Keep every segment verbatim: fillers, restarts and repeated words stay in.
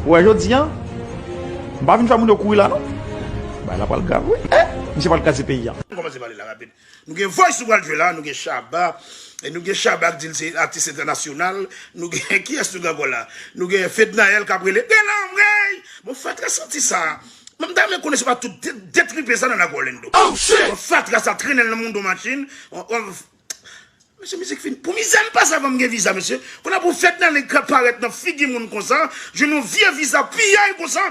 Ou wè jodi a, m pa vin fè moun yo kouri la non. Bagay la pral grav wi. Eh, misye pral kraze peyi a. N kòmanse pale la rapid. Nou gen Voice nou pral jwe la, nou gen Shabba, e nou gen Shabba ki di l se atis entènasyonal, nou gen kiyès nou gen ankò la? Nou gen Fednaelle k ap rele Delanwey. Bon, fatra santi sa. Mwen m ta renmen konnen se pa tout de-, detripe sa nan lakou Òlando. Oh shit! Bon, fatra sa trennen l nan mondo machin. On, on, Mesye, mizik fini. Pou mizè m pase avan m gen viza, mesye. Kounye a pou Fednaelle ka parèt nan figi moun konsa, jwenn yon vye viza piyay konsa.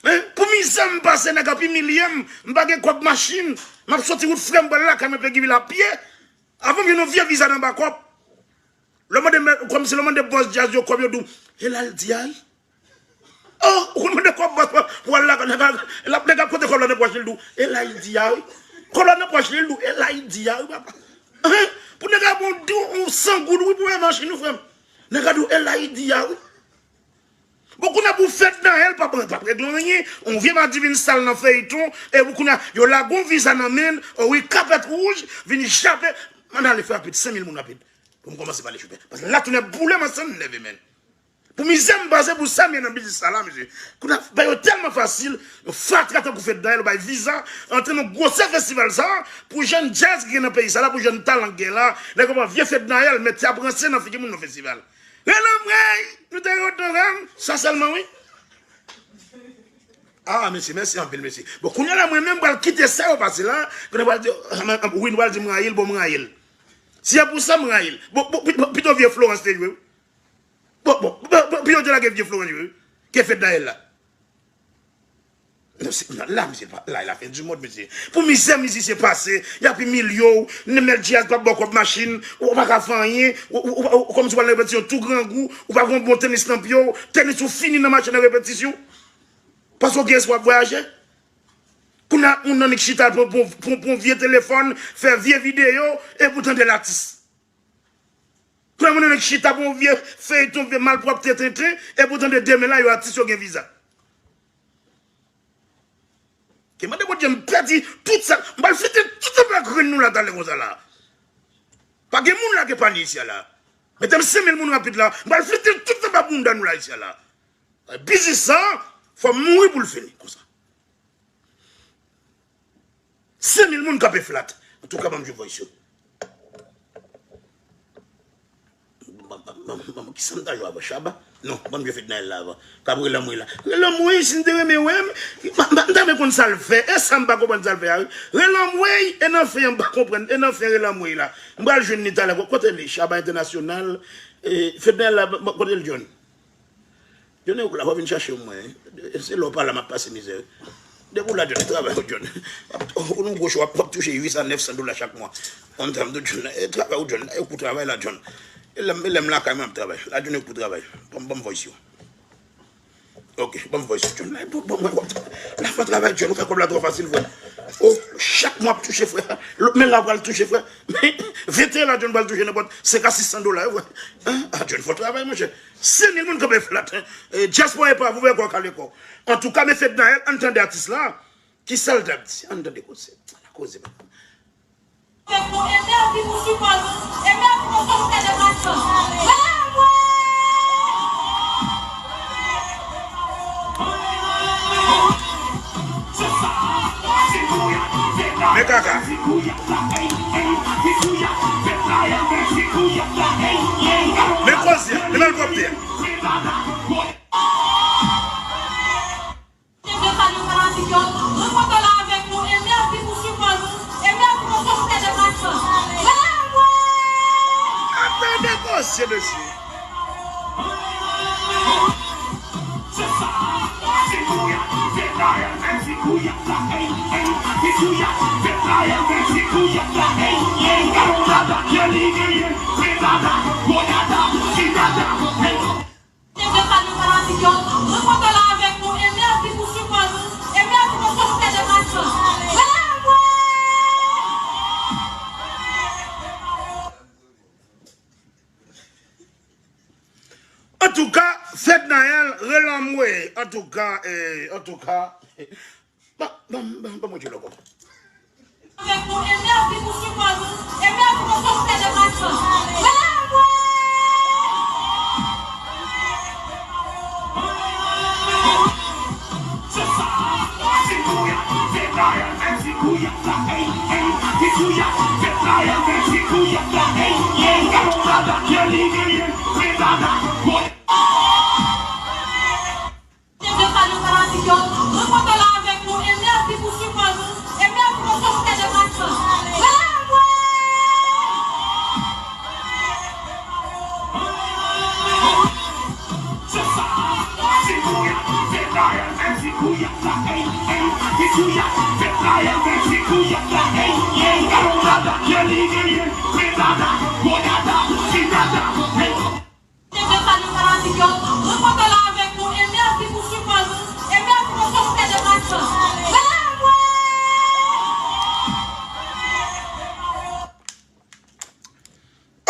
Hein? Pou mizè m pase, nèg ap imilye m, m pa gen kòb machin, m ap soti wout frè m pral lakay mwen Péguy Ville a pye. Avan m jwenn yon vye viza nan bakòp. Lè w mande, kòmsi lè w mande bòs djaz yo kòb yo di w, e la l di a wi. Oh, ou konn mande kòb bòs pou al lakay nèg la, l ap nèg ap konte kòb la nan pòch li, l di w, e la l di a wi. Kòb la nan pòch li, l di w, e la l di a wi, papa. Hein? Pou nèg la bon, di w, yon san goud wi pou yon machin wi, frè m. Nèg la di w, e la l di a wi. Bon, kounye a pou Fednaelle, pa, pa, pa regle anyen, yon vye madivin sal nan feyton, e pou kounye a, yo lage yon viza nan men l, oh wi, kapèt wouj, vin jape, ann ale fè rapid, senk mil moun rapid. Pou m kòmanse pale chopè. Paske latounen boule m ansanm nève, men. Pou mizè m pase pou sa m ye nan biznis sa la, mesye. Kounye a, bagay yo tèlman fasil, yon fatra tankou Fednaelle, ou bay viza, antre nan gwosè festival sa, pou jèn djaz ki gen nan peyi sa la, pou jèn talan ki gen la, nèg yo pran vye Fednaelle, mete ap ranse nan figi moun nan festival. Relanmwey, nou te rete ansanm, sa sèlman, wi. Ah, mesye, mèsi anpil, mesye. Bon, kounye a la, mwen menm, m pral kite sa yo pase la, kounye a pral di, wi, nou pral di m rayi l, bon, m rayi l. Si se pou sa, m rayi l. Bon, bon, pi-, bon, pito vye Florence te jwe, wi. Bon, bon, bon, bon, pito te lage vye Florence jwe, wi. Ke Fednaelle la. Non, se, non, la, misye, pa, la, la fin du monde, mesye. Pou mizè mizisyen pase, y ap imilye w, nèmèl djaz p ap ba w kòb machin, ou pa ka fè anyen, ou, ou, ou, ou, kòmsi w al nan repetisyon tou grangou, ou pa gen yon bon tenis nan pye w, tenis ou fini nan mache nan repetisyon. Paske w gen espwa ap vwayaje. Kounye a, moun nan nik chita pran, pran, pran, pran vye telefòn, fè vye videyo, epi w tande l atis. Kounye a, moun nan nik chita pran vye feyton, vye malpwòpte tenten, epi w tande demen la, yo atis, yo gen viza. Ke mande Bondye, m pèdi tout sa, m pral fete tout anba grenn nou la talè konsa la. Pa gen moun la gen panye isi a la. Mete m senk mil moun rapid la, m pral fete tout anba bounda nou la isi a la. Biznis sa, fò m mouri pou l fini konsa. Senk mil moun kanpe flat. Antouka, ban m jwe voice yo. Ban, ban, ban, ban, kisa m ta jwe avan? Shabba? Non, ban m jwe Fednaelle la avan. K ap rele anmwey la. Rele anmwey, si m te renmen wè m, m, m, m ta renmen konn sa l fè. E sa m pa konprann sa l fè a, wi. Rele anmwey, e nan fen an, m pa konprann. E nan fen rele anmwey la. M pral jwenn li talè. Kote li? Shabba Entènasyonal. E, Fednaelle la, kote l, John? Johnny, ou la, w ap vin chache mwen. Se lè w pa la, m ap pase mizè. Depi w la, Johnny, travay ou, Johnny. Ou nan gwo cho, w ap, w ap touche uit san, nèf san dola chak mwa. An tèm de Johnny, e travay ou, Johnny. E kou travay la, Johnny. E lè m, e lè m lakay mwen ap travay. La, Johnny, kou travay. Ban m, ban m voice yo. Ok, ban m voice yo, Johnny. La, bon, bon, mwen, w ap, la, fè travay, Johnny. Ou fè kòb la twò fasil, frè. Oh, chak mwa ap touche, frè. Lòt men la pral touche, frè. Men, venteyen la, Johnny pral touche nenpòt senk a sis san dola, frè. Hein? Ah, Johnny, fò travay, monchè. Senk mil moun kanpe flat, hein. E, dyaspora epa, w ouvè kò w, kale kò w. Antouka, men Fednaelle, ann tande atis la. Kisa l t ap di? Ann tande koze. Ala koze, papa. Avèk nou, e mèsi pou sipò nou, e mèsi pou solidarite nou. Bravo! Men kaka. Men koze a, men malpwòpte a. Depi sa nou fanatik yo, nou kontan la avèk nou, e mèsi pou sipò nou, e mèsi pou solidarite nou. Bravo! Atande koze, mesye. Depi sa nou fanatik yo, nou kontan la avèk nou, e mèsi pou sipò nou, e mèsi pou solidarite nou. Bravo! Antouka, Fednaelle, rele anmwey. Antouka, eh, antouka. Ban, ban, ban, ban mwen tchelo ankò. Avèk nou, e mèsi pou sipò nou, e mèsi pou solidarite nou. Bravo! Bondye fanatik yo, mwen kontan la avèk nou e mèsi pou sipò nou e mèsi pou sipò nou. Leve! Mwen kontan la avèk nou e mèsi pou sipò nou e mèsi pou sipò nou. Leve!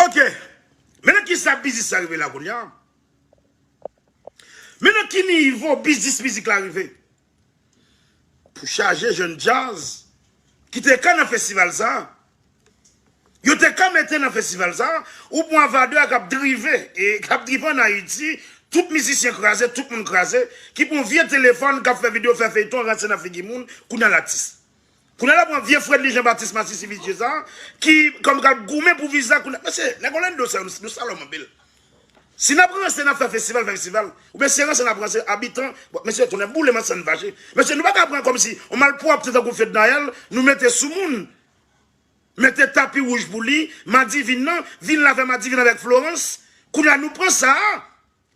Ok. Men nan kisa biznis sa rive la kounye a? Men nan ki nivo biznis mizik la rive? Pou chaje jèn djaz ki te ka nan festival sa, yo te ka mete nan festival sa, ou pran Avadra k ap drive, e k ap drive ann Ayiti, tout mizisyen kraze, tout moun kraze, ki pran vye telefòn, k ap fè videyo, fè feyton, ranse nan figi moun, kounye a l atis. Kounye a l ap pran vye Fredly Jean Baptiste masisi visye sa, ki kòm k ap goumen pou viza kounye a. Mesye, nèg Orlando sa, nou salòm anpil. Si n ap ranse, n ap fè festival, fè festival. Oubyen se ranse n ap ranse abitan. Bon, mesye, tonnè boule m, ansanm fache. Mesye, nou pa ka pran kòmsi yon malpwòpte tankou Fednaelle, nou mete sou moun. Mete tapi wouj pou li, Madivin nan, vin la fè Madivin avèk Florence. Kounye a nou pran sa a.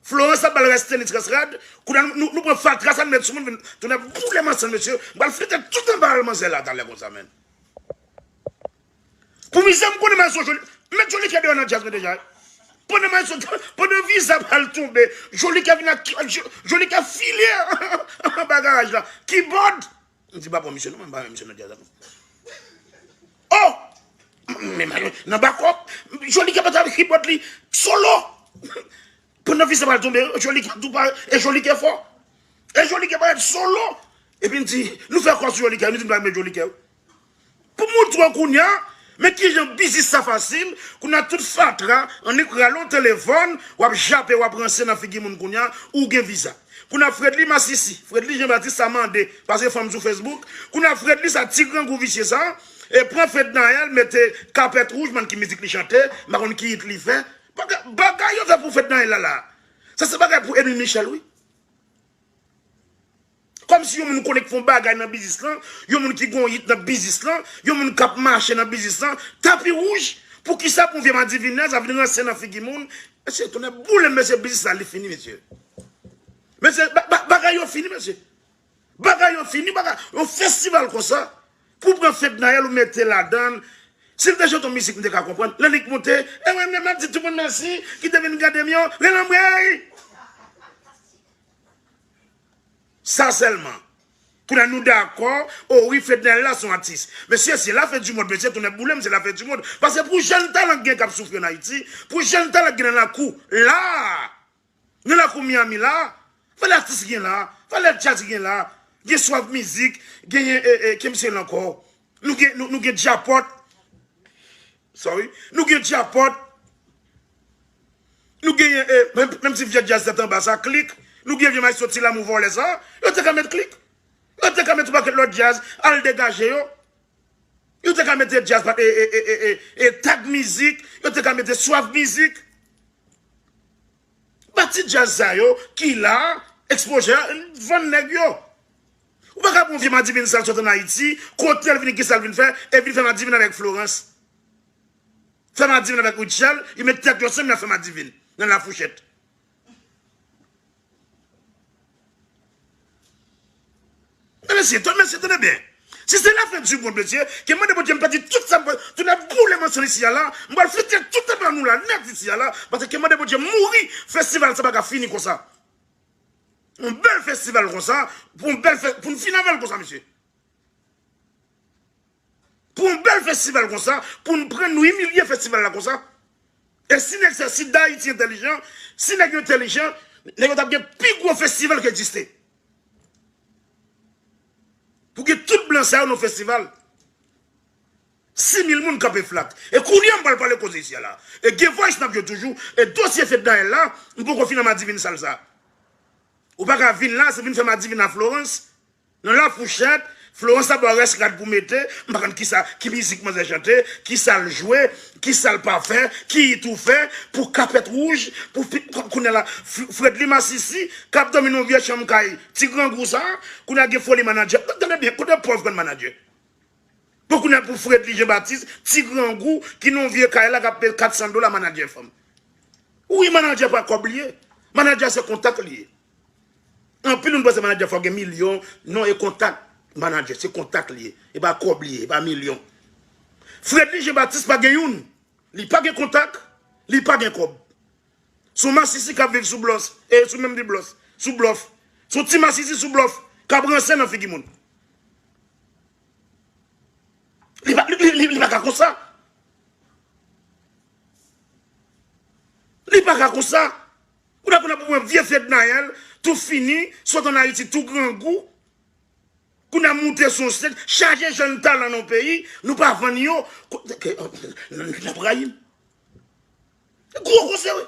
Florence ap ba l rès tenis rès rad. Kounye a nou, nou, nou pran fatra sa nou met sou moun, vin, tonnè boule m ansanm, mesye. M pral flite tout anba al manzè la talè konsa, menn. Pou mizè m konnen maestro Joly, met Joly Kè deyò nan djaz mwen deja. Pandan maestro, pandan viza pral tonbe, Joly Kè vin ak, Joly Kè file anba garaj la. Kibòd! M di pa pran misye non, mwen pa renmen misye nan djaz la non. Oh! Men nan bakòp, Joly Kè pase avèk kibòd li, solo! Pandan viza pral tonbe, Joly Kè tou pare, e Joly Kè fò. E Joly Kè parèt solo. Epi m di, nou fè kò sou Joly Kè, nou di m pral met Joly Kè. Pou moutre w kounye a, men kijan biznis sa fasil, kounye a tout fatra, annik rale yon telefòn, w ap jape, w ap ranse nan figi moun kounye a, ou gen viza. Kounye a Fredly masisi, Fredly Jean Baptiste sa mande, pase fanm sou Facebook, kounye a Fredly sa ti grangou visye sa, e pran Fednaelle, mete kapèt wouj, m pa konn ki mizik li chante, m pa konn ki hit li fè. Bagay, bagay yo fè pou Fednaelle la la. Sa se bagay pou Edwin Michel wi. Kòmsi yon moun konnen k fè yon bagay nan biznis lan, yon moun ki gen yon hit nan biznis lan, yon moun k ap mache nan biznis lan, tapi wouj, poukisa pou yon vye madivin sa vin ranse nan figi moun? Mesye, tonnè boule m, mesye, biznis la li fini, mesye. Mesye, ba, ba, bagay yo fini, mesye. Bagay yo fini, bagay, yon festival konsa. Pou pran Fednaelle ou mete ladan l. Si l te chante yon mizik, m te ka konprann. Lè li k monte, e mwen menm m ap di tout moun mèsi, ki te vin gade m yo, rele anmwey! Sa sèlman. Kounye a nou dakò, o wi, Fednaelle la se yon atis. Mesye, se la fin du monde, mesye, tonnè boule m, se la fin du monde. Paske pou jèn talan k gen k ap soufri ann Ayiti, pou jèn talan k gen nan lakou, la a, nan lakou Miami la, valè atis gen la, valè djaz gen la, gen Swav Mizik, genyen, e, e, ki misye la ankò? Nou gen, nou, nou gen Djapòt, sorry, nou gen Djapòt, nou genyen, e, menm, menm ti vye djaz tèt anba sa, Klik, nou gen vye maestro Ti Lamour vòlè sa, yo te ka met Klik, yo te ka met yon pakèt lòt djaz, al degaje yo. Yo te ka mete djaz, e, e, e, e, e, e Tag Mizik, yo te ka mete Swav Mizik. Ba ti djaz sa yo ki la, ekspoze a, vann nèg yo. Ou pa ka pran vye madivin sa l sot ann Ayiti, kote l vini, kisa l vin fè, e vin fè madivin avèk Florence. Fè madivin avèk Rutshelle, yo met tèt yo ansanm, y ap fè madivin nan La Fourchette. Men mesye, tande, mesye, tande byen. Si se la fin du monde, mesye, ke mande Bondye m pèdi tout sa m pran, tonnè boule m ansanm isi a la, m pral flite tout anba nou la nèt isi a la, paske ke mande Bondye mouri, festival sa pa ka fini konsa. Yon bèl festival konsa, pou yon bèl fè, pou n fin avè l konsa, mesye. Pou yon bèl festival konsa, pou n pran nou imilye festival la konsa. E si nèg sa, si Dayiti entèlijan, si nèg yo entèlijan, nèg yo t ap gen pi gwo festival ki egziste. Pou gen tout blan sa yo nan festival. Sis mil moun kanpe flat. E kounye a m pral pale koze isi a la. E gen voice n ap jwe toujou. E dosye Fednaelle la, m poko fin nan madivin sal sa. Ou pa ka vin la, se vin fè madivin a Florence. Nan La Fourchette, Florence ap ba w rès rad pou mete, m pa konn kisa, ki mizik manzè chante, kisa l jwe, kisa l pa fè, ki it ou fè, pou kapèt wouj, pou fi-, kounye a la, F-, Fredly Masisi, k ap dòmi nan yon vye chanm kay ti grangou sa, kounye a gen foli manadjè. Tande byen, kote pòv konn manadjè? Bon, kounye a pou Fredly Jean Baptiste, ti grangou, ki nan yon vye kay la, k ap peye kat san dola manadjè fanm. Wi, manadjè pa kòb li ye. Manadjè se kontak li ye. Anpil moun panse manadjè fò gen milyon. Non, e kontak manadjè, se kontak li ye. E pa kòb li ye, e pa milyon. Fredly Jean Baptiste pa gen youn. Li pa gen kontak, li pa gen kòb. Se yon masisi k ap viv sou blòs, e sou menm di blòs, sou blòf. Se yon ti masisi sou blòf, k ap ranse nan figi moun. Li pa, li, li, li, li pa ka konsa. Li pa ka konsa. Ou dakò nan pou mwen vye Fednaelle, tou fini, sot ann Ayiti, tou grangou. Kounye a moute sou yon stage, chaje jèn talan nan peyi, nou pa vann yo. Ko-, ke, n, n, n ap rayi m. Gwo koze wi.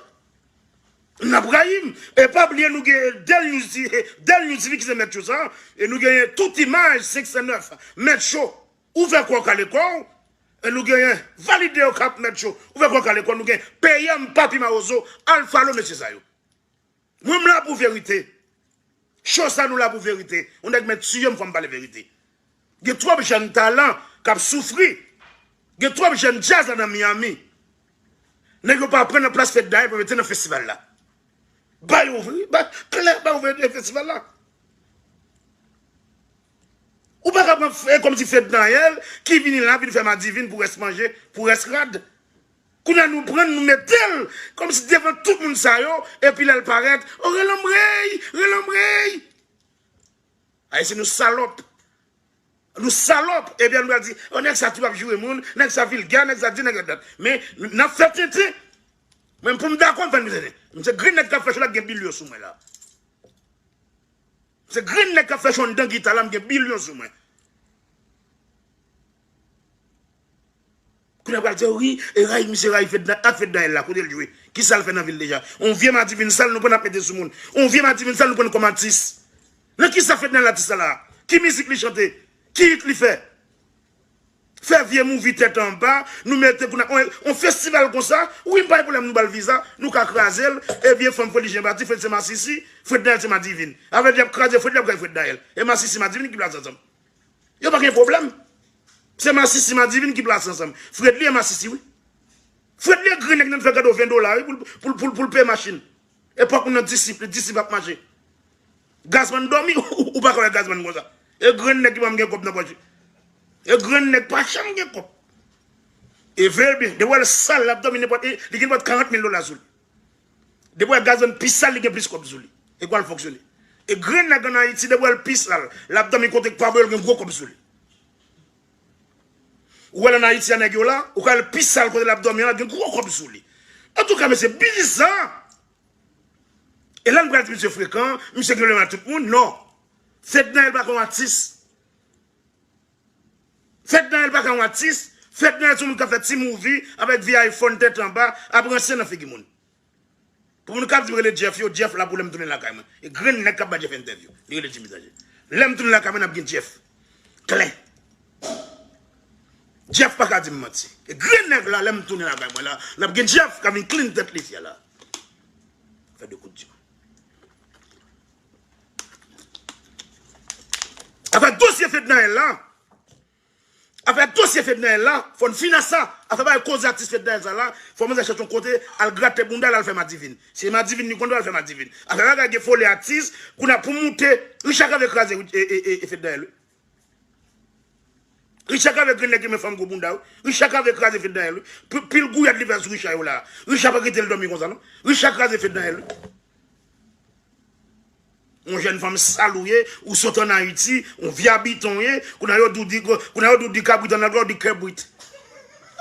N ap rayi m. E pa bliye nou gen Del News, Del News T V ki se mèt cho sa, e nou genyen Tout Image senk san nèf, mèt cho. Ouvè kò w, kale kò w. E nou genyen Valide yo k ap mèt cho. Ouvè kò w, kale kò w. Nou gen P M Papi Mawozo, Alpha Lo, mesye sa yo. Mwen, m la pou verite. Cho sa, nou la pou verite. Yon nèg mèt tiye m, fò m pale verite. Gen twòp jèn talan k ap soufri. Gen twòp jèn djaz la nan Miami. Nèg yo pa pran nan plas Fednaelle pou mete nan festival la. Bay ouvri, bay, klè, bay ouvri festival la. Ou pa ka pran f-, kòmsi Fednaelle ki vini la, vin fè madivin pou rès manje, pou rès rad. Kounye a nou pran l, nou mete l kòmsi devan tout moun sa yo, epi lè l parèt, o, rele m rèy, rele m rèy. Ayisyen nou salòp. Nou salòp. Ebyen nou pral di, o, nèg sa tou ap joure moun, nèg sa vilgè, nèg sa di, nèg sa dat. Men n ap fè tenten. Mwen pou m dakò, m fè nou tenten. M se grenn nèg k ap fè cho la, gen bilyon sou mwen la. Se grenn nèg k ap fè cho anndan gita la, m gen bilyon sou mwen. Kounye a pral di, wi, e rayi misye rayi Fedna, ak Fednaelle la, kote l jwe? Kisa l fè nan vil deja? On vye madivin sal nou pran ap mete sou moun. On vye madivin sal nou pran kòm atis. Nan kisa Fednaelle atis la la? Ki mizik li chante? Ki hit li fè? Fè vye movie tèt anba, nou mete kounye a, on, on festival konsa, wi, m pa gen pwoblèm, nou ba l viza, nou ka kraze l, e vye fanm Fredly Jean Baptiste, Fredly se masisi, Fednaelle se madivin. Avè di y ap kraze Fredly, y ap kraze Fednaelle. E masisi madivin ki plase ansanm. Yo pa gen pwoblèm. Se masisi madivin ki plase ansanm. Fredly e masisi, wi. Fredly e grenn nèg nan fè kado ven dola, wi, pou l, pou l, pou l, pou l peye machin. Epòk moun nan disip, li disip ap mache. Gazman dòmi, ou, ou pa ka wè Gazman konsa. E grenn nèg ki pa janm gen kòb nan pòch li. E grenn nèg pa janm gen kòb. E veye byen, depi w wè l sal, l ap dòmi nenpòt, e, li gen nenpòt karant mil dola sou li. Depi w wè Gazman pi sal, li gen plis kòb sou li. E kwa l fonksyone. E grenn nèg ann Ayiti, depi w wè l pi sal, l ap dòmi kote k pa bon, l gen gwo kòb sou li. Ou wè l ann Ayiti a nèg yo la, ou ka wè l pi sal kote l ap dòmi an la, gen gwo kòb sou li. Antouka, mesye, biza! E la n pral di misye frekan, misye gen pwoblèm ak tout moun, non. Fednaelle pa ka yon atis. Fednaelle pa ka yon atis. Fednaelle se yon moun k ap fè ti movie avèk vye iPhone tèt anba, ap ranse nan figi moun. Pou moun k ap di m rele Jeff yo, Jeff la pou lè m tounen lakay mwen. E grenn nèg k ap ba Jeff entèvyou. Li rele Jimmy Sanchez. Lè m tounen lakay mwen, n ap gen Jeff. Klè. Jeff pa ka di m manti. E grenn nèg la, lè m tounen lakay mwen la, n ap gen Jeff k ap vin clean tèt li fè la. Fè de kout di. Afè dosye Fednaelle la, afè dosye Fednaelle la, fò n fin ak sa. Afè bagay koze atis Fednaelle sa la, fò manzè chèche yon kote, al grate bounda l, al fè madivin. Se madivin li konn al fè madivin. Afè bagay gen foli atis, kounye a pou moute, Richard Cavé kraze, e, e, e, e Fednaelle, wi. Richard Cavé grenn nèg ki renmen fanm gwo bounda, wi. Richard Cavé kraze Fednaelle, wi. Pi-, pil gouyad li fè sou Richard yo la. Richard pa kite l dòmi konsa, non. Richard kraze Fednaelle, wi. Yon jèn fanm sal ou ye, ou sot ann Ayiti, yon vye abitan w ye, kounye a yo di w di, kounye a yo di w di kabrit ann anglè, w di kèbrit.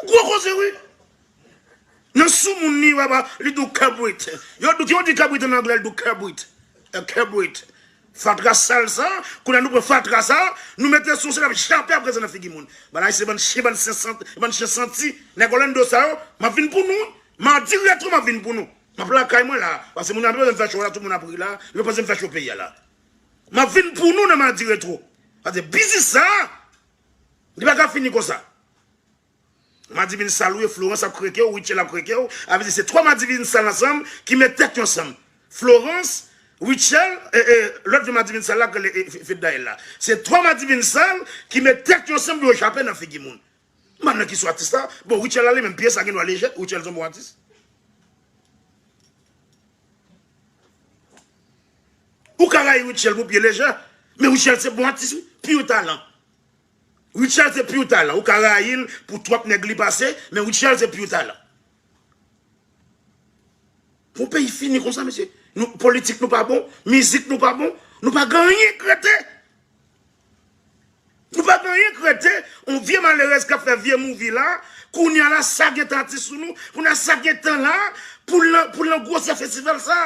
Gwo koze, wi. Nan soumoun li, papa, li di w kabrit. Yo di w, yo di kabrit ann anglè, li di w kèbrit. E kèbrit. Fatra sal sa, kounye a nou pran fatra sa, nou mete sou se l ap jape aprezan nan figi moun. Bann Ayisyen, bann chen, bann chen santi, bann chen santi. Nèg Orlando sa yo, m ap vin pou nou, wi. Madi retwo, m ap vin pou nou. M ap lakay mwen la. Paske moun yo pa bezwen fè cho la, tout moun ap ri la. Yo panse m fè cho peyi a la. M ap vin pou nou nan Madi Retwo. Paske biznis sa, li pa ka fini konsa. Madivin sal ou ye, Florence ap kreke w, Rutshelle ap kreke w. A vle di se twa madivin sal ansanm ki met tèt yo ansanm. Florence, Rutshelle, e, e, lòt vye madivin sal la k rele, e, Fe-, Fednaelle la. Se twa madivin sal ki met tèt yo ansanm pou yo chape nan figi moun. M pa nan ki sou atis la. Bon, Rutshelle la li menm, pye sa gen dwa lejè, Rutshelle se yon bon atis. Ou ka rayi Rutshelle pou pye lejè, men Rutshelle se bon atis, wi. Pure talan. Rutshelle se pure talan. Ou ka rayi l pou twòp nèg li pase, men Rutshelle se pure talan. Bon, peyi fini konsa, mesye. Nou, politik nou pa bon, mizik nou pa bon, nou pa gen anyen k rete. Nou pa gen anyen k rete. Yon vye malerèz k ap fè vye movie la, kounye a la, sa gentan atis sou nou, kounye a, sa gentan la, pou l nan, pou l nan gwosè festival sa.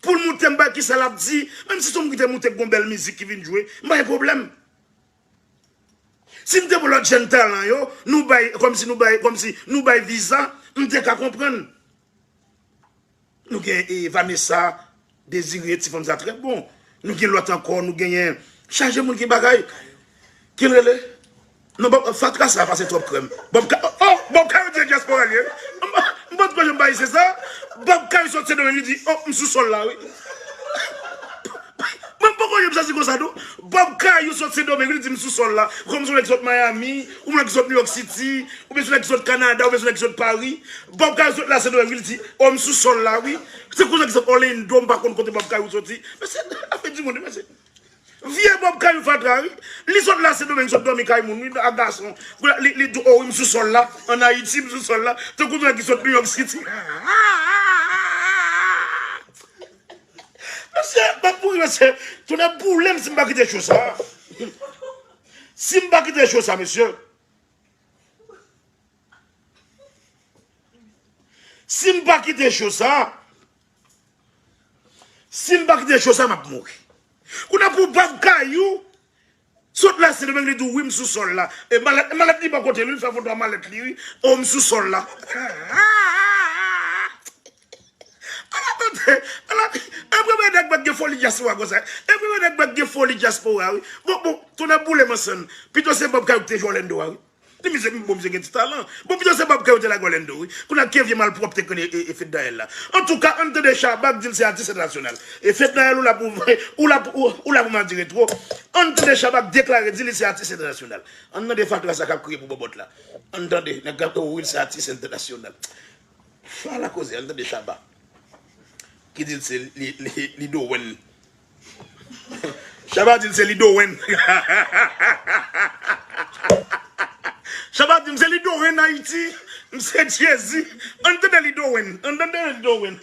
Pou l moute, m pa kisa l ap di, menm si se yon moun ki te moute k gon bèl mizik ki vin jwe, m pa gen pwoblèm. Si m te pran lòt jèn talan yo, nou bay, kòmsi nou bay, kòmsi nou bay viza, m te ka konprann. Nou gen, e, Vanessa Désiré, ti fanm sa trè bon. Nou gen lòt ankò, nou genyen chaje moun ki bagay. Ki l rele? Non, Bob, fatra sa pase twòp krèm. Bob Ka-, oh, Bob Kayou di dyaspora li ye. M, m pa t kwè jan m pa ayisyen sa. Bob Kayou sot Sendomeng, li di, oh, m sou sòl la, wi. Mwen m poko janm santi konsa, non. Bob Kayou sot Sendomeng, li di, m sou sòl la. Kòm se yon nèg ki sot Miami, ou nèg ki sot New York City, oubyen se yon nèg ki sot Kanada, oubyen se yon nèg ki sot Paris. Bob Kayou sot la Sendomeng, li di, oh, m sou sòl la, wi. Se kou nèg ki sot Orlando, m pa konn kote Bob Kayou soti. Men se afè di moun, men se Vye Bob Kayou fatra, wi. Li sot la Sendomeng, sot dòmi kay moun, wi, ak gason. Li, li di, oh, wi, m sou sòl la. Ann Ayiti, m sou sòl la. Tankou nèg ki sot New York City. Mesye, m ap mouri, mesye. Tonnè boule m si m pa kite cho sa. Si m pa kite cho sa, mesye. Si m pa kite cho sa, si m pa kite cho sa, m ap mouri. Kounye a pou Bob Kayou sot la Sendomeng, li di w, wi, m sou sòl la. E malèt, malèt li bò kote l, wi, l fè foto a malèt li, wi. O, m sou sòl la. Ala tande, ala, e premye nèg mèt gen foli dyaspora konsa. E premye nèg mèt gen foli dyaspora, wi. Bon, bon, tonnè boule m ansanm. Pito se Bob Kayou ki te jwe Orlando a, wi. Ti misye, bon, misye gen ti talan. Bon, pito se Bob Kayou te lage Orlando, wi. Kounye a, ki vye malpwòpte k rele, e, e, Fednaelle la. Antouka, ann tande Shabba k di l se atis entènasyonal. E Fednaelle, ou la pou, ou la pou, ou, ou la pou madire twò. Ann tande Shabba k deklare di li se atis entènasyonal. Ann tande fatra sa k ap kriye pou bòbòt la. Ann tande, nèg la, oh, wi, l se atis entènasyonal. Ala koze, ann tande Shabba. Ki di l se li, li, li Dowen. Shabba di l se li Dowen. Shabba di m se li Dowen Ayiti. M se Jezi. Ann tande li Dowen. Ann tande li Dowen.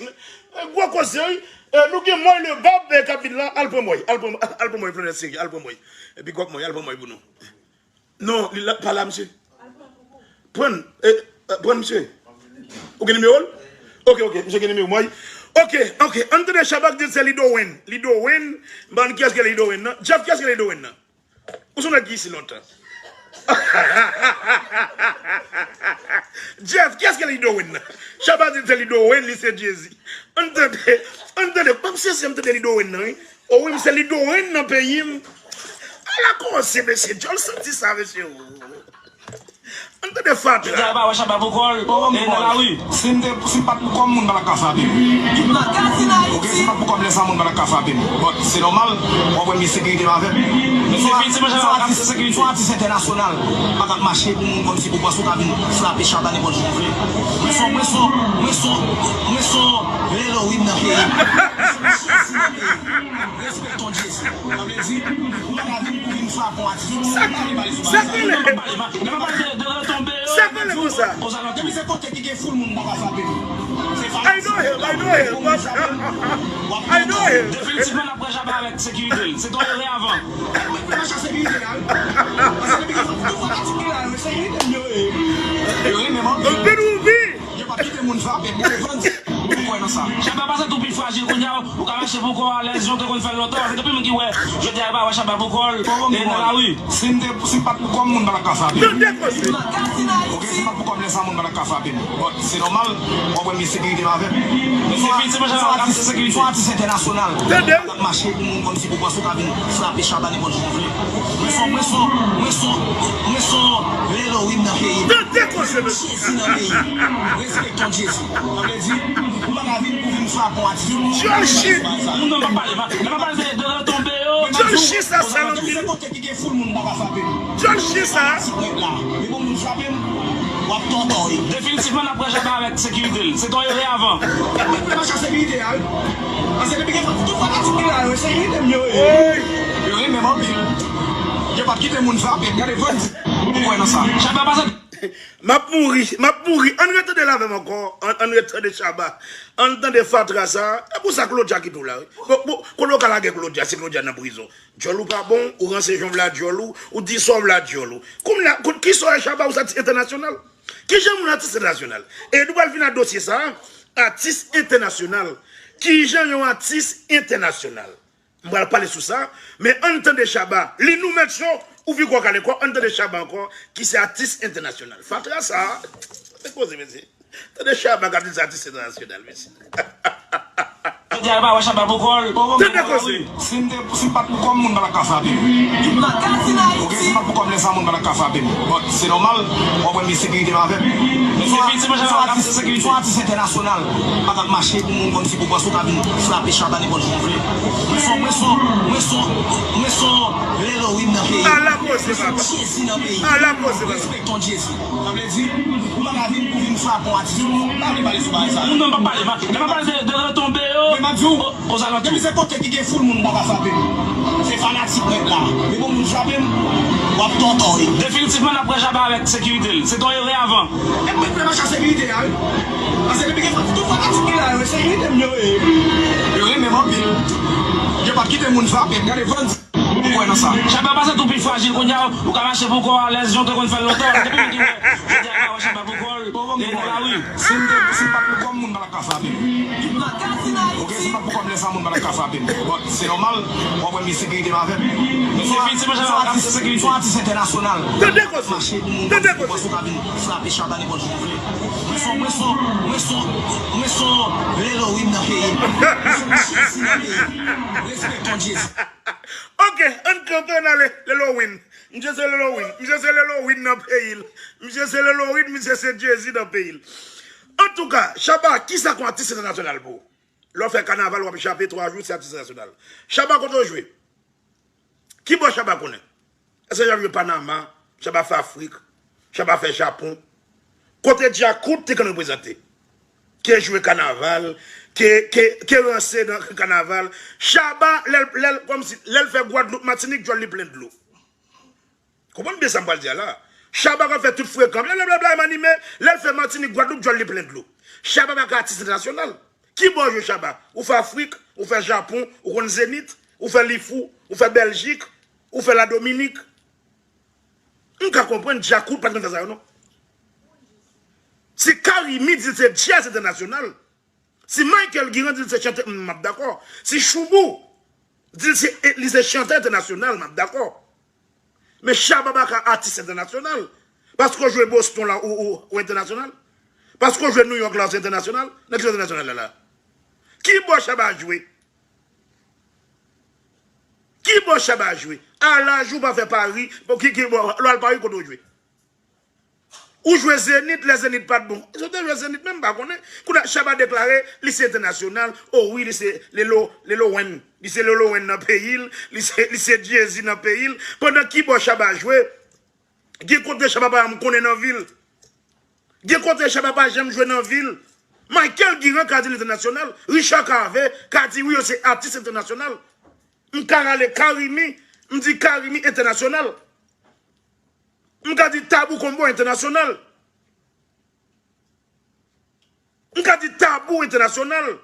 Gwo koze, wi. E, nou gen Moy Lebab, e, k ap vin la. Al pran Moy. Al pran, al pran Moy, Florence Chérie. Al pran Moy. Epi gwòp Moy, al pran Moy pou nou. Non, li la, pa la, mesye. Pran, e, e, pran, mesye. Ou gen nimewo l? Ok, ok, misye gen nimewo mwen. Ok, ok, ann tande Shabba k di l se Lidowen. Lidowen, m pa konn kiyès ki Lidowen nan. Jeff, kiyès ki Lidowen nan? Ou se yon nèg ki isi lontan. Jeff, kiyès ki Lidowen nan? Shabba di l se Lidowen, li se Jezi. Ann tande, ann tande, m ap sezi, ann tande Lidowen nan, wi. O wi, m se Lidowen nan peyi m. Ala koze, mesye, djòl santi sa, mesye. Ann tande fatra. Jodi a pa wè Shabba pou kò l, e nan lari. Si m te, si m pa t pou kò m, moun pa t ap ka frape m. Ok, si m pa t pou kò m, lè sa moun pa t ap ka frape m. But se nòmal, w ap wè m gen sekirite m avè m. Men se yon atis, se yon atis entènasyonal. Pa t ap mache pou moun kòmsi pou panse w ka vin frape Shabba nenpòt jan w vle. Mwen se, mwen se, mwen se, mwen se Halloween nan peyi m. Mwen se Jezi nan peyi m. Respè ton Jezi. Sa vle di, ou pa ka vin pou vin frape yon atis. Sa k rele, sa k rele konsa? Depi se kote ki gen foul moun pa ka frape m. I know him, I know him, but I know him. Definitivman, n ap pran Shabba avèk sekirite l. Se t yon erè avan. Mwen, mwen, mwen mache sekirite la, wi. Paske depi gen tout fanatik ki la, wi, sekirite m yo ye. Yo renmen m anpil. Yo p ap kite moun frape m, mwen, mwen, mwen kwè nan sa. Shabba pase tou pi fwa. Jil kounye a, ou ka mache pou kò w alèz, jan w te konn fè l lontan, paske gen anpil moun ki wè, jodi a, yo pa wè Shabba pou kò l, e nan lari. Si m te, si m pa t pou kò m, moun pa t ap ka frape m. Tande koze. Ok, si m pa t pou kò m, lè sa, moun pa t ap ka frape m. But se nòmal, w ap wè m gen sekirite m avè m. Men se yon atis, se yon atis entènasyonal. Tande. Mache pou moun konn si pou panse w ka vin frape Shabba nenpòt jan w vle. Mwen se, mwen se, mwen se, mwen se Lil Wayne nan peyi m. Tande koze, mesye. Jezi nan peyi m. Respekte Jezi. Sa vle di, ou pa ka vin pou vin frape yon atis. Dyòl chi. Moun nan pa pale, pa, nan pa pale de, de retonbe yo. Dyòl chi sa, sa nan pil. Kote ki gen foul moun pa ka frape m. Dyòl chi sa. Ti nèg la. Men bon moun frape m, w ap tòtòy. Definitivman, n ap pran Shabba avèk sekirite l. Se t on erè avan. Mwen, mwen, mwen mache sekirite a, wi. Paske depi gen tout fanatik ki la, yo, sekirite m yo ye. Yo renmen m anpil. Yo pa t kite moun frape m. Gade, vòl di. Ou kwè nan sa? Shabba pase. M ap mouri, m ap mouri. Ann retande l avè m ankò. Ann, ann retande Shabba. Ann tande fatra sa. E pou sa Claudia kite w la, wi. Bon, bon, kote w ka lage Claudia, si Claudia nan prizon? Dyòl ou pa bon, ou ranse jan w vle a dyòl ou, ou di sa w vle a dyòl ou. Kounye a, kout, kisa w ye Shabba, ou se atis entènasyonal? Kijan moun atis entènasyonal? E nou pral vin a dosye sa a, atis entènasyonal. Kijan yon atis entènasyonal? M pral pale sou sa, men ann tande Shabba. Li nou mèt cho, ou vin kwè w kale kò, ann tande Shabba ankò, ki se atis entènasyonal. Fatra sa, se koze, mesye. Tande Shabba k ap di l se atis entènasyonal, mesye. Jodi a, yo pa wè Shabba pou kò l. Tande koze. Si m te, si m pa t pou kò m, moun pa t ap ka frape m. Ok, si m pa t pou kò m, lè sa, moun pa t ap ka frape m. But se nòmal, w ap wè m gen sekirite m avè m. Men se yon atis, se yon atis entènasyonal. Pa t ap mache pou moun konn si pou panse w ka vin frape Shabba nenpòt jan w vle. Mwen se, mwen se, mwen se, mwen se Lil Wayne nan peyi m. Ala koze, papa. Jezi nan peyi m. Ala koze, papa. Respekte Jezi. Sa vle di, ou pa ka vin pou vin frape yon atis. Ou pa vle pale sou bagay sa. Moun nan pa pale, pa, nan pa pale de, de retonbe yo. Men m ap di w, o, ozalantou. Depi se kote ki gen foul moun pa ka frape m. Se fanatik nèg la. Men bon moun frape m, w ap tòtòy. Definitivman, n ap pran Shabba avèk sekirite l. Se t on erè avan. E mwen, mwen mache sekirite a, wi. Paske depi gen tout fanatik ki la, yo, sekirite m yo ye. Yo renmen m anpil. Yo pa t kite moun frape m. Gade, vòl di. Ou kwè nan sa? Shabba pase tou pi frajil kounye a, ou ka mache pou kò w alèz, jan w te konn fè l lontan. Depi moun ki wè, jodi a, yo pa wè Shabba pou kò l, e nan lari. Si m te, si m pa t pou kò m, moun pa t ap ka frape m. Ok, si m pa t pou kò m, lè sa, moun pa t ap ka frape m. But se nòmal, w ap wè m gen sekirite m avè m. Men se yon atis, se yon atis entènasyonal. Tande koze. Tande koze. Frape Shabba nenpòt jan w vle. Mwen se, mwen se, mwen se, mwen se Lil Wayne nan peyi m. Mwen se Jezi nan peyi m. Respekte Jezi. Ok, ann kanpe, ann ale. Lil Wayne. Misye se Lil Wayne. Misye se Lil Wayne nan peyi l. Misye se Lil Wayne, misye se Jezi nan peyi l. Antouka, Shabba, kisa k yon atis entènasyonal pou ou? Lè w fè kanaval, w ap chape twa jou, se atis entènasyonal. Shabba, kote w jwe? Kibò Shabba konnen? Èske Shabba jwe Panama? Shabba fè Afrik? Shabba fè Japon? Kote Djakout te konn reprezante? Ke jwe kanaval, ke, ke, ke ranse nan kanaval. Shabba, lè l, lè l, kòmsi, lè l fè Gwadloup, Matinik, djòl li plen dlo. Konprann byen sa m pral di a la. Shabba ka fè tout frekan, blablabla, m anime, lè l fè Matinik, Gwadloup, djòl li plen dlo. Shabba pa ka atis entènasyonal. Kibò w jwe Shabba? Ou fè Afrik, ou fè Japon, ou konn Zenith, ou fè Lifou, ou fè Bèljik, ou fè Ladominik. M ka konprann Djakout pa t konn fè sa yo non. Si Carimi di l se djaz entènasyonal, si Michael Guirand di l se chantè, m ap dakò. Si Shoubou di l se, li se chantè entènasyonal, m ap dakò. Men Shabba pa ka atis entènasyonal. Paske w jwe Boston la, ou, ou, ou entènasyonal? Paske w jwe New York la, ou se entènasyonal? Nan ki entènasyonal la la? Kibò Shabba jwe? Kibò Shabba jwe? A laj ou pa fè Pari, bon, ki, kibò, lè w al Pari, kote w jwe? Ou jwe Zenith, lè Zenith pa t bon. Si w te jwe Zenith menm, m pa konnen. Kounye a, Shabba deklare, li se entènasyonal. O wi, li se Lil, Lil Wayne. Li se Lil Wayne nan peyi l. Li se, li se Jay-Z nan peyi l. Pandan kibò Shabba jwe, gen kote Shabba pa janm konnen nan vi l. Gen kote Shabba pa janm jwe nan vi l. Michael Guirand ka di l entènasyonal. Richard Cavé ka di wi, yo se atis entènasyonal. M ka rale Carimi, m di Carimi entènasyonal. M ka di Tabou Combo entènasyonal. M ka di Tabou entènasyonal.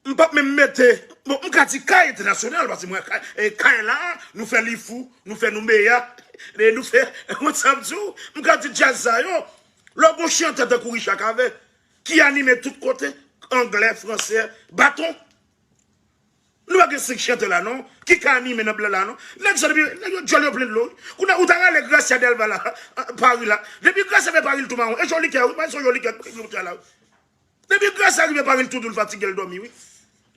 M p ap menm mete, bon, m ka di Kay entènasyonal, paske mwen, Kay, e, Kay la, nou fè Lifou, nou fè Noumeya, e, nou fè, ou konn sa m di w, m ka di djaz sa yo. Lè w gon chantè tankou Richard Cavé, ki anime tout kote, anglè, fransè, baton. Nou pa gen senk chantè la non, ki ka anime nan blan la non. Nèg sa depi, nèg yo djòl yo plen dlo. Kounye a ou ta rale Gracia Delva la, pari la. Depi Gracia fè pari l tou mawon, e Jolikè wi, pa son Jolikè ki monte la wi. Depi Gracia rive pari l tou dou l fatige l dòmi wi.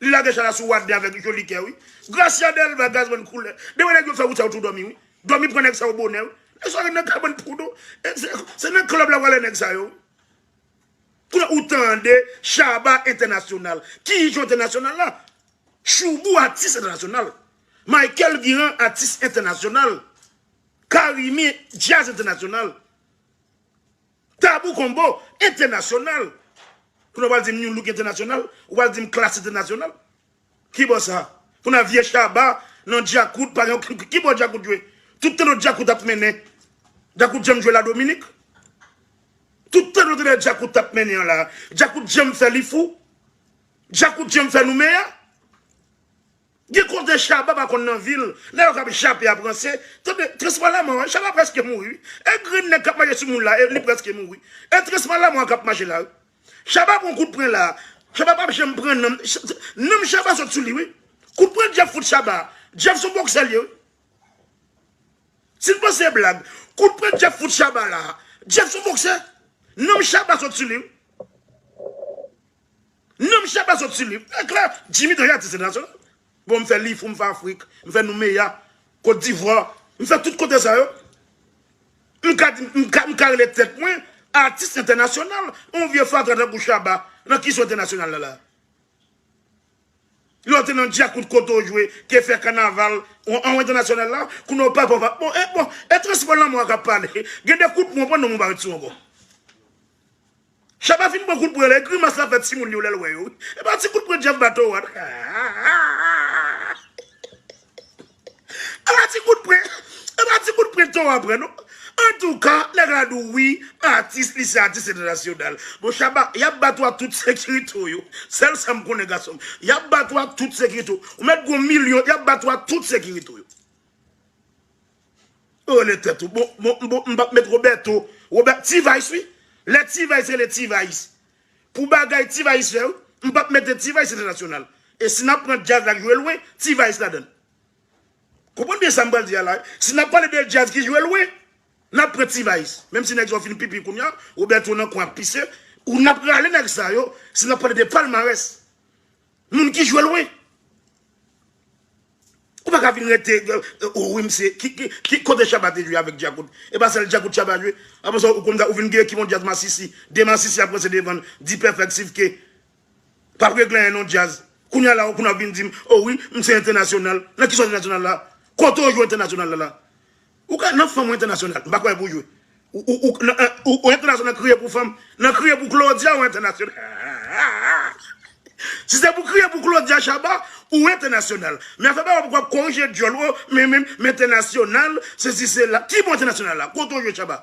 Li lage chay la sou Wadnè avèk Jolikè wi. Gracia Delva gaz bann koulè. Depi nèg yo fè wout sa yo tou dòmi wi. Dòmi pran nèg sa yo bonè wi. Nèg sa yo nan kabann pou dou. E se, se nan klèb la w wè nèg sa yo. Kounye a ou tande Shabba entènasyonal. Kijan entènasyonal la? Choubou atis entènasyonal. Michael Guiran atis entènasyonal. Carimi djaz entènasyonal. Tabou Combo entènasyonal. Kounye a ou pral di m New Look entènasyonal, ou pral di m Klass entènasyonal. Ki bò sa? Kounye a vye Shabba nan Djakout, pa gen ki, ki bò Djakout jwe? Tout tan nou Djakout ap mennen. Djakout janm jwe la Dominik? Tout tan nou tande Djakout t ap mennen an la. Djakout janm fè li fou? Djakout janm fè Noumeya? Gen kote Shabba pa konn nan vil. Nèg yo k ap jape ap ranse. Tande, Transpa Lanmò, Shabba prèske mouri wi. E grenn nèg k ap mache sou moun la, e li prèske mouri. E Transpa Lanmò k ap mache la wi. Shabba pran kout pwen la. Shabba p ap janm pran nanm. Nanm Shabba sot sou li wi. Kout pwen Jeff fout Shabba. Jeff se yon boksè l ye wi. Si n panse se blag, kout pwen Jeff fout Shabba la. Jeff se yon boksè. Nanm Shabba sot sou li wi. Nanm Shabba sot sou li. E klè, Jimmy Danja atis entènasyonal. Bon, m fè Lifou, m fè Afrik, m fè Noumeya, Kot Divwa, m fè tout kote sa yo. M ka di, m ka, m ka rele tèt mwen atis entènasyonal. Yon vye fatra tankou Shabba, nan ki sou entènasyonal la la? Lè w te nan Djakout kote w jwe, te fè kanaval, w an entènasyonal la, kounye a w pa, pa, pa. Bon, e, bon, e Transpa Lanmò a k ap pale. Gen de kout pwen w pran nan men w pa ret sou ankò. Shabba fin pran kout pwen la, e grimas l ap fè timoun yo lè l wè yo. E pa ti kout pwen Jeff ba Towa. E pa ti kout pwen, e pa ti kout pwen Towa pran non. Antouka, nèg la di w wi, atis, li se atis entènasyonal. Bon, Shabba, y ap bat ou ak tout sekirite w yo. Sèl sa m konnen, gason m. Y ap bat ou ak tout sekirite w. Ou mèt gon milyon, y ap bat ou ak tout sekirite w yo. Ou rele tèt ou. Bon, bon, bon, m p ap met Roberto. Robert, T-Vice, wi. Lè T-Vice rele T-Vice. Pou bagay T-Vice fè, wi. M p ap mete T-Vice entènasyonal. E si n ap pran djaz la k jwe lwen, T-Vice ladan l. Konprann byen sa m pral di a la, wi. Si n ap pale de djaz ki jwe lwen, n ap pran T-Vice. Menm si nèg sa yo fin pipi kounye a, Roberto nan kwen ap pise, ou n ap rale nèg sa yo, si n ap pale de palmarès. Moun ki jwe lwen. Ou pa ka vin rete, euh, euh, oh wi, m se, ki, ki, ki kote Shabba te jwe avèk Djakout? E pa sèl Djakout Shabba jwe. Apre sa, ou konn sa, ou vin gen ekip yon djaz masisi. De masisi ap ranse devan l, D-Perfect, Sifke. P ap regle anyen non djaz. Kounye a la, ou konn ap vin di m, oh wi, m se entènasyonal. Nan ki sòs entènasyonal la? Kote w jwe entènasyonal la la? Ou ka nan fanm ou entènasyonal. M pa kwè pou jwe. Ou, ou, ou, nan, ou, ou entènasyonal kriye pou fanm. Nan kriye pou Claudia ou entènasyonal. Si se pou kriye pou Claudia Shabba, ou entènasyonal. Men afè pa w pou w ap korije djòl ou, men, men, men entènasyonal, sesi sela. Ki bò entènasyonal la? Kote w jwe Shabba?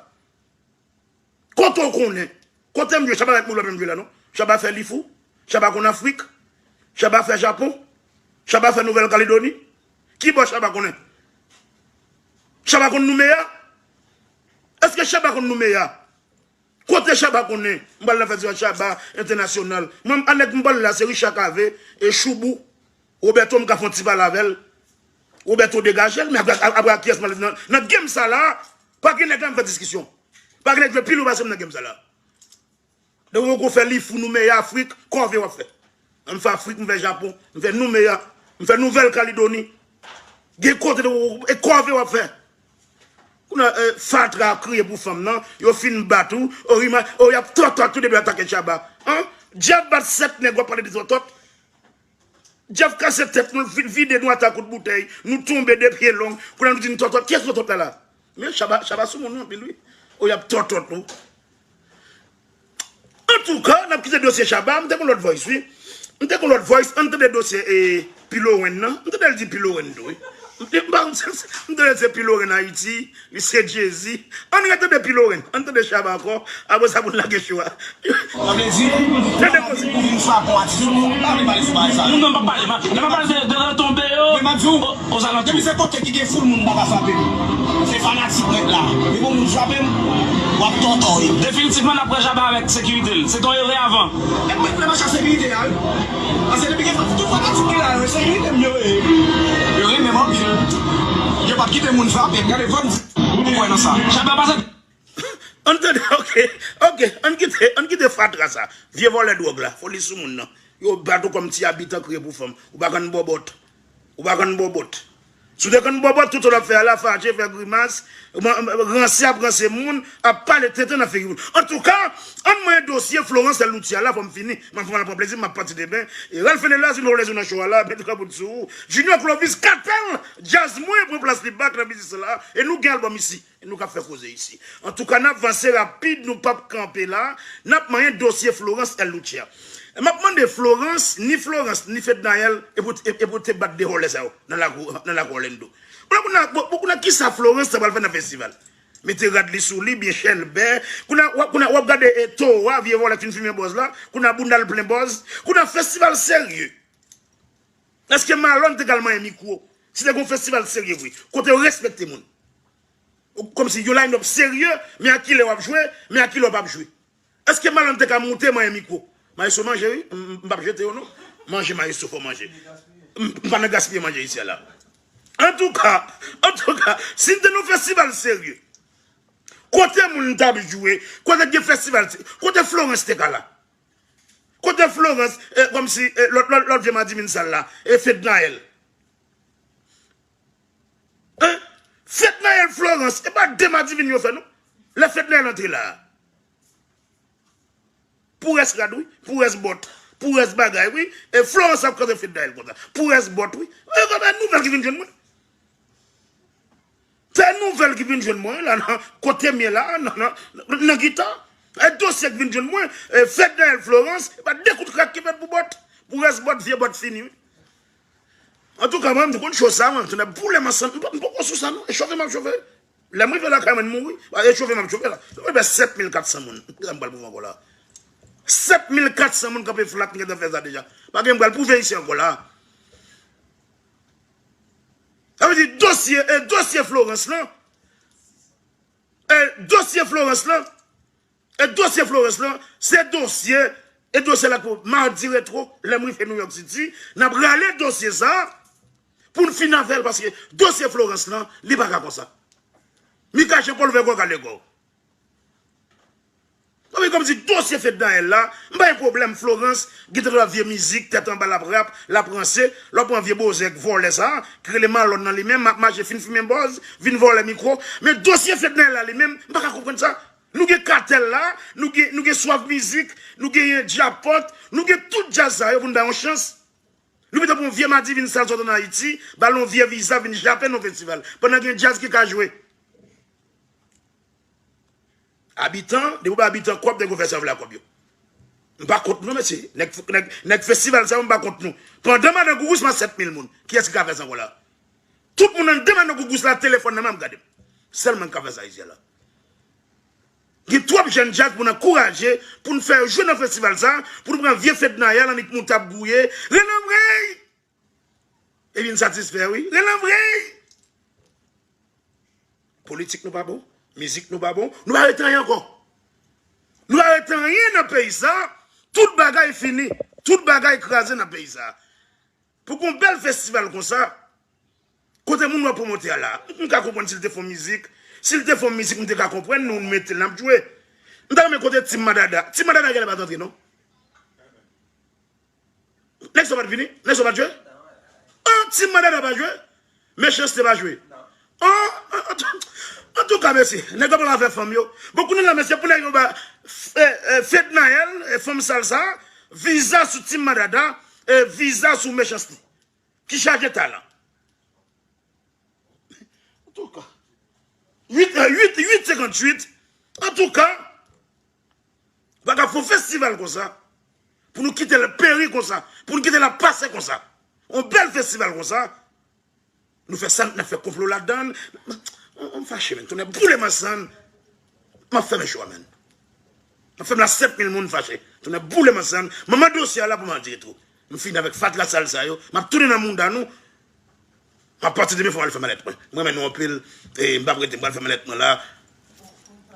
Kote w konnen? Kote m jwe? Shabba pa met moulay menm jwe la non. Shabba fè Lifou. Shabba konn Afrik. Shabba fè Japon. Shabba fè Nouvèl Kaledoni. Ki bò Shabba konnen? Shabba konn Noumeya? Èske Shabba konn Noumeya? Kote Shabba konnen? M pral nan fèt Shabba entènasyonal. Mwen, a nèg m pral la, se Richard Cavé e Choubou. Roberto, m ka fè yon ti pale avè l. Roberto degaje l, men apre, apre a kiyès m pral nan, nan game sa la, pa gen nèg la m fè diskisyon. Pa gen nèg jwe pi lwen pase m nan game sa la. Depi w poko fè Lifou, Noumeya, Afrik, kòve w ap fè. M fè Afrik, m fè Japon, m fè Noumeya, m fè Nouvèl Kaledoni. Gen kote de, e kòve w ap fè. Kounye a, eh, fatra ap kriye pou fanm nan, yo fin bat ou, o rima, o y ap tòtòt ou depi w atake Shabba. An? Djab bat sèt nèg, w ap pale de tòtòt. Jeff kase tèt nou, l vide nou ata kout boutèy, nou tonbe de pye long, kounye a nou di n tòtòt. Kiyès tòtòt la la? Men Shabba, Shabba sou moun nou anpil wi. O y ap tòtòt nou. Antouka, n ap kite dosye Shabba, m te gon lòt voice wi. M te gon lòt voice, ann tande dosye e Pilorenn nan. M tande l di Pilorenn tou wi. M te, m pa, m tande l se Pilorenn Ayiti. Li se Jezi. Ann retande Pilorenn. Ann tande Shabba ankò. Apre sa, pou n lage cho a. Sa vle di, tande koze. Ou vin frape yon atis, ou pa vle pale sou bagay sa. Non, non, m pa pale. M ap pale de, de retonbe yo. Men m ap di w, o, ozalantou. Depi se kote ki gen foul, moun pa ka frape m. Se fanatik nèt la. Men bon, moun frape m. W ap tonton wi. Definitivman, n ap pran Jaba avèk sekirite l. Se t on erè avan. E mwen, mwen pa chèche sekirite a wi. Paske depi gen tout fanatik ki la yo, e sekirite m yo ye. Yo renmen m anpil. Yo p ap kite moun frape m. Gade, fò m di, m kwè nan sa. Jaba pase. Ann tande, ok, ok, ann kite, ann kite fatra sa. Vye vòlè dwòg la, foli sou moun nan. Yo bat ou kòm ti abitan kriye pou fanm. Ou pa konn bòbòt. Ou pa konn bòbòt. Si w te konn bòbòt, tout sa w ap fè a la, fache, fè grimas, ranse ap ranse moun, ap pale tenten nan figi moun. Antouka, ann mwen dosye Florence L. Louthier la, fò m fini. M ap fè mal pran plezi, m ap pati demen. E Ralph Fenelaz vin vòlè sou nan show a la, met kapout sou ou. Junior Clovis, Katèl, djaz mwen pran plas li back nan biznis la, e nou gen albòm isi. E nou k ap fè koze isi. Antouka, n ap vanse rapid, nou p ap kanpe la. N ap manyen dosye Florence L. Louthier. M ap mande Florence, ni Florence, ni Fednaelle, e pou, e, e pou te bat de vòlè sa yo nan lakou, nan lakou Orlando. Bon, kounye a, bon, bon, kounye a, kisa Florence ta pral fè nan festival? Mete rad li sou li, byen chèlbè. Kounye a, w ap, kounye a, w ap gade, e, towo a, vye vòlè k fin fimen bòz la. Kounye a, bounda l plen bòz. Kounye a, festival serye. Èske Malòn te kal manyen mikwo? Si te gon festival serye vre, kote yo respekte moun. Kòmsi yon line-up serye, men a kilè w ap jwe, men a kilè w p ap jwe. Èske Malòn te ka moute manyen mikwo? Maestro manje wi, m, m, m p ap jete yo non. Manje maestro fò manje. M, m pa nan gaspiye manje isi a la. Antouka, antouka, si n te nan festival serye, kote moun t ap jwe, kote gen festival, kote Florence te ka la? Kote Florence, e, kòmsi, e, lòt, lòt, lòt vye madivin sal la, e, Fednaelle? Hein? Fednaelle Florence, e pa de madivin yo fè non. Lè Fednaelle antre la. Pou rès rad wi, pou rès bòt, pou rès bagay wi. E Florence ap kanpe Fednaelle konsa. Pou rès bòt wi. E, e, e nouvèl ki vin jwenn mwen. Se nouvèl ki vin jwenn mwen la, nan kote m ye la, nan, nan, nan gita. E dosye k vin jwenn mwen, e, Fednaelle Florence, e pa de kout krak ki fèt pou bòt. Pou rès bòt, vye bòt fini wi. Antouka, mwen, m te konn cho sa, mwen, m te nan boule m ansanm, m pa, m poko sou sa non, e chofe m ap chofe. Lè m rive lakay mwen, m mouri, e chofe m ap chofe la. Mwen fè sèt mil kat san moun, kisa m pral pwouve ankò la? Sèt mil kat san moun kanpe flat, m gentan fè sa deja. Pa gen m pral pwouve isi ankò la. Sa vle di dosye, e dosye Florence lan, e dosye Florence lan, e dosye Florence lan, se dosye, e dosye la pou Mardi Retro, lè m rive New York City, n ap rale dosye sa pou n fin avè l, paske dosye Florence lan, li pa ka konsa. Mika Jean Paul vè gwo kale gwo. Wi, kòmsi dosye Fednaelle la, m pa gen pwoblèm, Florence, gen tèt la vye mizik, tèt anba l ap rap, l ap ranse, l ap pran vye bozèk vòlè sa, ki rele Malòn nan li menm, m ap mache fin fimen bòz, vin vòlè mikwo. Men dosye Fednaelle la li menm, m pa ka konprann sa. Nou gen Katèl la, nou gen, nou gen Swaf Mizik, nou genyen Djapòt, nou gen tout djaz sa yo pou n ba yon chans. Nou pito pran yon vye madivin sal sot ann Ayiti, ba l yon vye viza, vin jape nan festival. Pandan gen djaz ki ka jwe. Abitan, depi w ba abitan kòb, nèg yo fè sa yo vle ak kòb yo. M pa kont nou, mesye. Nèg, nèg, nèg festival sa yo, m pa kont nou. Pandan madan Gougous, m a sèt mil moun. Kiyès ki ka fè sa ankò la? Tout moun anndan madan Gougous la, telefòn nan men, ap gade m. Sèl mwen k ka fè sa isi a la. Gen twòp jèn djaz pou n ankouraje, pou n fè yo jwe nan festival sa, pou n pran vye Fednaelle annik moute ap gouye. Rele ann vrèy! Epi n satisfè, wi. Rele ann vrèy! Politik nou pa bon, mizik nou pa bon, nou pa rete anyen ankò. Nou pa rete anyen nan peyi sa, tout bagay fini, tout bagay kraze nan peyi sa. Pou gon bèl festival konsa, kote moun w ap pwomote a la, m ka konprann si l te fè yon mizik, si l te fè yon mizik, m te ka konprann nou, nou mete l, n ap jwe. M ta renmen kote Team Madada, Team Madada genlè pa t antre non. Nèg sa pa t vini? Nèg sa pa t jwe? An, Team Madada pa jwe? Mechanste pa jwe? An, an, an, antouka, mesye, nèg yo pa ka fè fanm yo. Bon, kounye a la, mesye, pou nèg yo ba, e, e, Fednaelle, e, fanm sal sa, viza sou Team Madada, e, viza sou Mechanste. Ki chaje talan. Antouka. Uit, e, uit, uit senkanntuit. Antouka, pa ka fè yon festival konsa, pou nou kite l peri konsa, pou nou kite l ap pase konsa. Yon bèl festival konsa, nou fè sa, n ap fè konplo ladan l. M, m, m fache, menn. Tonnè boule m ansanm. M ap fèmen show a, menn. M ap fèmen la, sèt mil moun fache. Tonnè boule m ansanm. Manman dosye a la pou m al dire tou. M fini avèk fatra sal sa yo. M ap tounen nan mounda nou. M ap pati demen, fò m al fè malèt mwen. M renmen nou anpil. E m p ap rete, m pral fè malèt mwen la.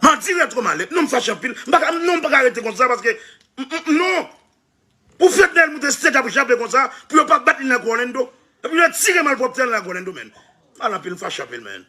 Andy Retromalek, non, m fache anpil. M pa ka, non, m pa ka rete konsa paske, m, m, non. Pou Fednaelle moute stage ap jape konsa, pou yo pa bat li nan Orlando. Epi yo tire malpwòpte nan Orlando, men. Mal anpil, m fache anpil, men.